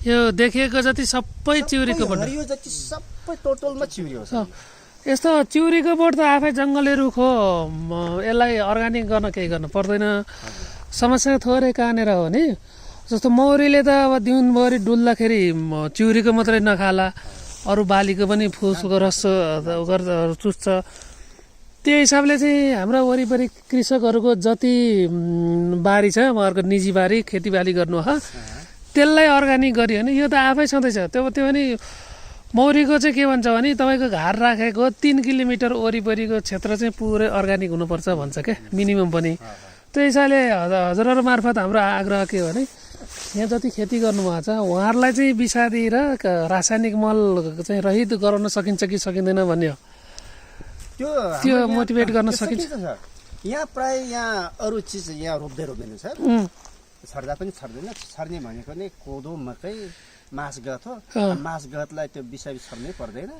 यो देखिएको जति सबै चिउरीको बोट हरियो जति सबै टोटलमा चिउरी हो सर। यस्तो चिउरीको बोट त आफै जङ्गली रुख हो, यसलाई अर्गानिक गर्न केही गर्नु पर्दैन। समस्या थोरै कहाँनिर हो नि, जस्तो मौरीले त अब दिनभरि डुल्दाखेरि चिउरीको मात्रै नखाला, अरू बालीको पनि फुसको रस चुस्छ। त्यो हिसाबले चाहिँ हाम्रा वरिपरि कृषकहरूको जति बारी छ, उहाँहरूको निजी बारी खेतीबाली गर्नु हो, त्यसलाई अर्गानिक गरियो भने यो त आफै छँदैछ। त्यो पनि मौरीको चाहिँ के भन्छ भने तपाईँको घर राखेको 3 किलोमिटर वरिपरिको क्षेत्र चाहिँ पुरै अर्गानिक हुनुपर्छ भन्छ क्या, मिनिमम पनि। त्यो हिसाबले हजुरहरू मार्फत हाम्रो आग्रह के हो भने यहाँ जति खेती गर्नुभएको छ उहाँहरूलाई चाहिँ विषादी र रासायनिक मल चाहिँ रहित गराउन सकिन्छ कि सकिँदैन भन्ने हो, त्यो मोटिभेट गर्न सकिन्छ। यहाँ प्राय यहाँ अरू चिज यहाँ रोप्दैन सर, छर्दा पनि छर्दैन। छर्ने भनेको नै कोदो, मकै, मासगत हो। मासगतलाई त्यो विषादी छर्नै पर्दैन,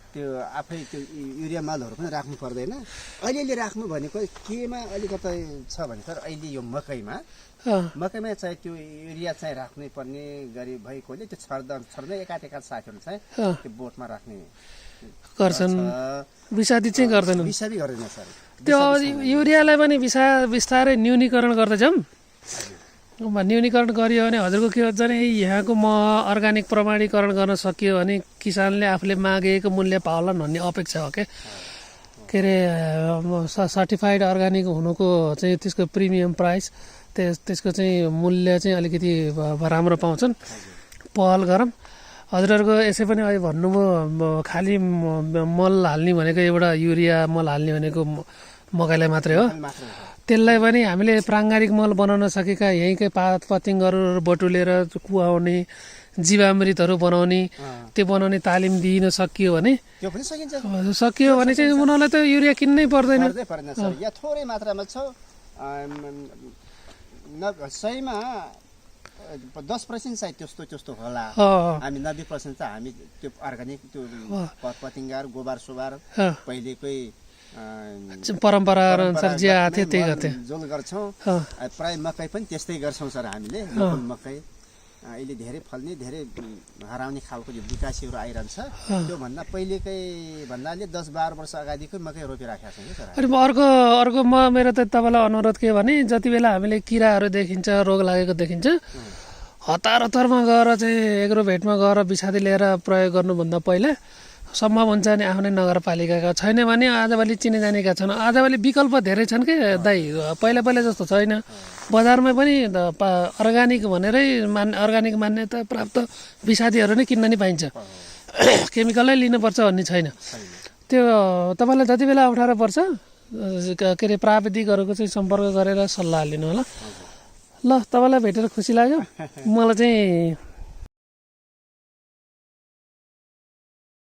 त्यो आफै त्यो युरिया मालहरू पनि राख्नु पर्दैन। अहिले राख्नु भनेको केमा अलिकति छ भने सर, अहिले यो मकैमा चाहिँ त्यो युरिया चाहिँ राख्नै पर्ने गरी भएकोले त्यो छर्दै एकाध साथीहरू चाहिँ त्यो बोटमा राख्ने गर्छन्, विषादी चाहिँ गर्दैनन्। विषादी गर्दैन सर। त्यो युरियालाई पनि बिस्तारै न्यूनीकरण गर्दैछौँ। न्यूनीकरण गरियो भने हजुरको के हुन्छ भने यहाँको अर्गानिक प्रमाणीकरण गर्न सकियो भने किसानले आफूले मागेको मूल्य पाउलान् भन्ने अपेक्षा हो के अरे सर्टिफाइड अर्गानिक हुनुको चाहिँ त्यसको प्रिमियम प्राइस, त्यसको चाहिँ मूल्य चाहिँ अलिकति राम्रो पाउँछन्। पहल गरौँ। हजुरहरूको यसै पनि अहिले भन्नुभयो खालि मल हाल्ने भनेको एउटा युरिया मल हाल्ने भनेको मकैलाई मात्रै हो। त्यसलाई पनि हामीले प्राङ्गारिक मल बनाउन सकेका यहीँकै पात पतिङ्गहरू बटुलेर कुहाउने, जीवामृतहरू बनाउने, त्यो बनाउने तालिम दिइन सकियो भने चाहिँ उनीहरूलाई त युरिया किन्नै पर्दैन। यहाँ थोरै मात्रामा छ, सयमा 10% चाहिँ त्यस्तो होला। हामी 90% चाहिँ हामी त्यो अर्गानिक त्यो पतिङ्गाहरू गोबर सोबार पहिलेकै परम्परा अनुसार जे आथे त्यही गर्थे जोल गर्छौँ। प्राय मकै पनि त्यस्तै गर्छौँ सर हामीले। मकै अहिले धेरै फल्ने, धेरै हराउने खालको यो विकासीहरू आइरहन्छ। त्योभन्दा पहिलेकै भन्नाले 10-12 वर्ष अगाडिकै मकै रोपिराखेका छौँ सर। अनि अर्को मेरो त तपाईँलाई अनुरोध के भने जति बेला हामीले किराहरू देखिन्छ, रोग लागेको देखिन्छ, हतारमा गएर चाहिँ एग्रोभेटमा गएर विषादी लिएर प्रयोग गर्नुभन्दा पहिला सम्भव हुन्छ भने आफ्नै नगरपालिकाका, छैन भने आजभोलि चिने जानेका छन्। आजभोलि विकल्प धेरै छन् के दाइ, पहिला जस्तो छैन। बजारमा पनि अर्गानिक भनेरै अर्गानिक मान्यता प्राप्त विषादीहरू नै किन्न नि पाइन्छ, केमिकलै लिनुपर्छ भन्ने छैन। त्यो तपाईँलाई जति बेला अप्ठ्यारो पर्छ के अरे प्राविधिकहरूको चाहिँ सम्पर्क गरेर सल्लाह लिनु होला। ल, तपाईँलाई भेटेर खुसी लाग्यो। मलाई चाहिँ